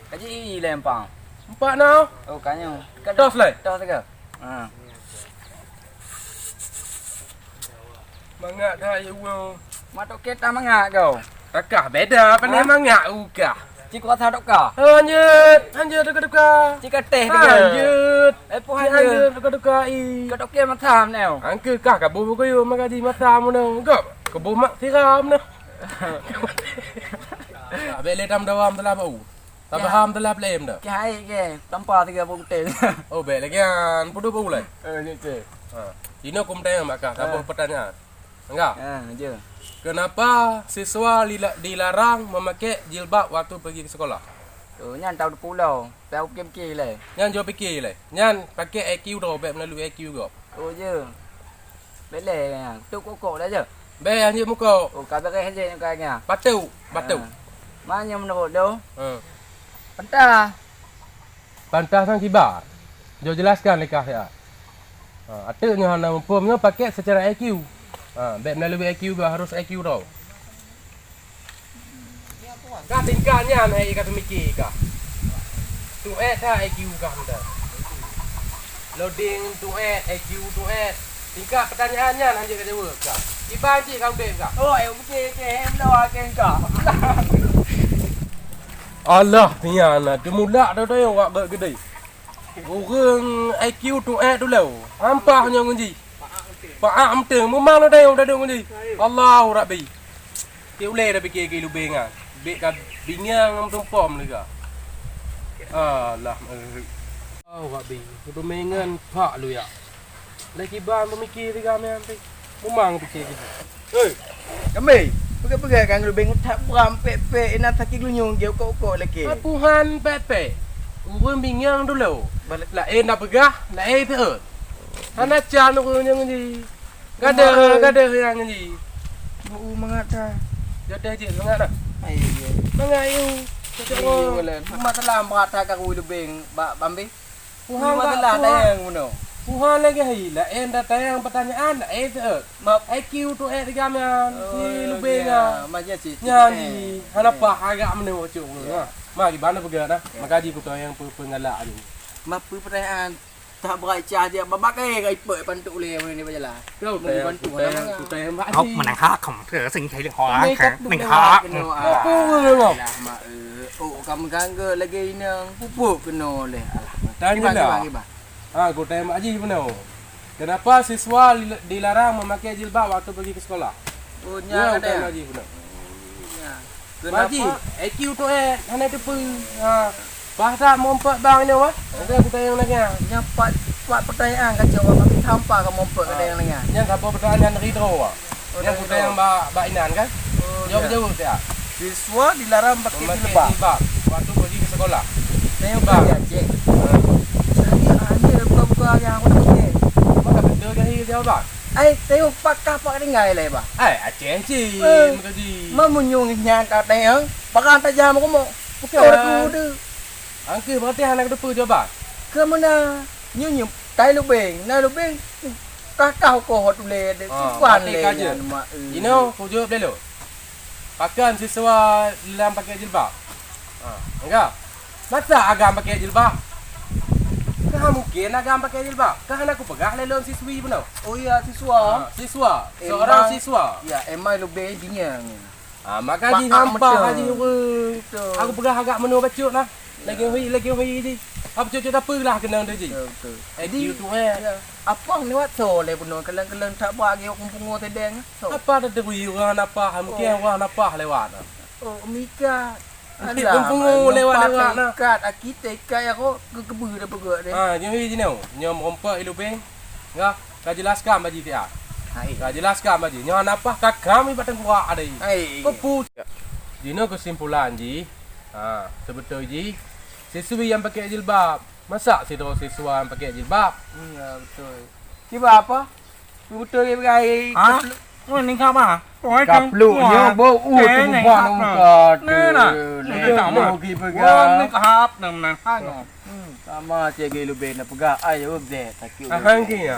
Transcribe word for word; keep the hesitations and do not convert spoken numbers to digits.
Ka ji lé empang. Empat na. Oh, ka nyoe. Tos lé. Tos ke? Ha. Mangat that yue. Mak tok kita mangat kau. Takah beda, pandai mangat ukah. Cik kuasa tok ka. Hanjeuet, hanjeuet duka-duka. Cik kateh tok ka. Hanjeuet. Eh, puhan hanjeuet duka-duka i. Kau tok ke masam neu. Angke kah kaboh buku yu maka ji masam neu. Kau kaboh mak siram neu. Abek le tam dawam telah bau. Tabaham telah plem dah. Ke hai ke, tampa tiga puluh kutel. Oh, baik lagi kan. Pudu bau lai. Eh, ni tu. Ha. Ino kum tanya mak kah, kaboh pertanyaan. Enggak? Ha, je. Kenapa siswa lila- dilarang memakai jilbab waktu pergi ke sekolah? Oh, nyan tahu pulau. Tahu fikir-fikir lai. Nyan jauh fikir lai. Nyan pakai I Q tau, baik melalui I Q kau. Oh, je. Beleh nyan. Tu kokok dah je. Beh, anjing muka. Oh, ka beres je nyoe ka nya. Batu, batu. Ha. Mana menurut tu? Ha. Pentah. Pantah sang kiba. Jok jelaskan lé kah ya. Ha, ateuk nyoe hana muphom nyoe pakai secara I Q. Ha, bèk melalui I Q ga harus I Q tau. Ka tingkat nyan hai ka teumiki kah. Tuet that I Q kah meudan. Loading tuet, I Q tuet. Tingkat pertanyaan nyan hanjeuet ka jaweueb kah. Kiban cit ka udeb kah. Oh, eh, oke, oke, hem lo akhé kah. Allah, nyan na teumulak dah dah wak geude. Ureueng I Q tuet tu leu. Hampah nyoe ngon jih. Paak meuteung, memang lôn dayong dadong ngon jih. Allahu Rabbi. Ti ulèe dah pike ke lubeng ah. Bek ka bingiang ngon tumpom leuga. Alah. Allahu Rabbi. Peumengan pak lu ya. Lagi ban pemikir tiga mean ti. Memang pike ke. Hei, kambing, peugah-peugah kan lubeng utak bram pek-pek inan sakit geulunyueng geu ukok-ukok lagi. Apuhan pek-pek. Ureueng bingiang dulu. Laén dah peugah, laén teuôt. Hana can ureueng nyang ngeji. Gadoh, gadoh nyang ngeji. Beu mangat dah. Gadoh jeuet mangat dah. Ayo, ayo. Mangat ayo. Cocok. Masalah merata karu lubeng bak bambi. Puhan ka tayang bunoe. Puhan lagèe hai, laén dah tayang pertanyaan, laén seuôt. Map. I Q tuet tiga mean, si lubeng ah. Nyan ji, hana pah agak meunyoe cuk. Ma, di mana peugah dah? Maka ji kutayang pe-, penggalak ni. Map pertanyaan tak berat cah dia babak eh ka ipek pantuk ulèe ni bajalah. Kau tayang, kutayang, kutayang bak si. Hok menang hak kamu ke sing cai leng hok. Menang hak. Apa ureueng kau? Lah mak. Oh, kamu ganggu lagi inang. Pupuk kena leh. Alah. Tanya lah. Ha, ku tanya Mak Haji beuna. Kenapa siswa dil-, dilarang memakai jilbab waktu pergi ke sekolah? Oh, nya, nya, ku tanya Mak Haji beuna. Nya. Mak Haji, I Q tuet, hana teupeu. Ha. Bah that meumpet bang nyoe, wah. Oke, ku tanya lagi. Nya pat, pat pertanyaan ka jawab, tapi hampa ka meumpet ka tanya lagi. Nya ka pertanyaan dari droe, wah. Nyang kutanyong bak, bak inan kan? Oh, jaweueb-jaweueb siat. Siswa dilarang pakai jilbab waktu pergi ke sekolah. Tanyong bak Aceh. Jadi, hanya buka-buka yang aku nak pakai. Maka betul jahil jawaban. Ai, tayong pakah pak tinggai leh, bah. Ai, Aceh cik. Eh, maka ji. Memunyung nyan tak tayong, pakai tajam aku mau. Bukan aku tu. Angke berarti hana kedepe jawaban. Ke mana? Nyu nyu tai lubeng, na lubeng. Kakah ko hot ulèe dek. Ah, simpan berarti leh ka jeuet. Nyan mak. Inoe, ku jaweueb deh lo. Pakon siswa lam pakai jilbab? Ha, enggak. Masa agam pakai jilbab? Ka mungkin agam pakai jilbab. Ka hana kupeugah lé lôn siswi bunoe. Oh iya, siswa. Ha, siswa. Seorang siswa. Ya, emang lubeng bingung. Ah, maka ji hampa haji ureueng. Aku peugah agak meunoe bacut nah. Lagi hui, lagi hui ji. Apa cucuk dapur lah kenang tu ji. Betul, betul. Eh, jadi, tu, eh. Ya, apa lewat so le bunoe keleng-keleng tak bak ge pungo tedeng. So. Apa dah deri urang napa, mungkin urang napa lewat. Oh, mika. Mungkin pungo lewat-lewat nah. Ikat, aki teh ikat ya kok kekebu dah peugah deh. Ah, jadi ji nyoe. Nyoe meurompak i lubeng. Enggak, ka jelaskan bak ji siat. Hai. Ka jelaskan bak ji. Nyoe napa ka kami batang kuak ada. Hai. Pepu. Jinoe kesimpulan ji. Ha, sebetul ji. Siswi yang pakai jilbab. Masa sidroe siswa yang pakai jilbab? Iya, betul. Kiba apa? Betul ke bagai? Ha? Oh, ni kapa? Kapluk nyoe bau u tu bubah nang muka tu. Nah, nah. Ni sama. Wah, ni kahap nang nang. Hmm, sama si Agi Lubeng nak peugah ai ureueng deh sakit. Ahang kia.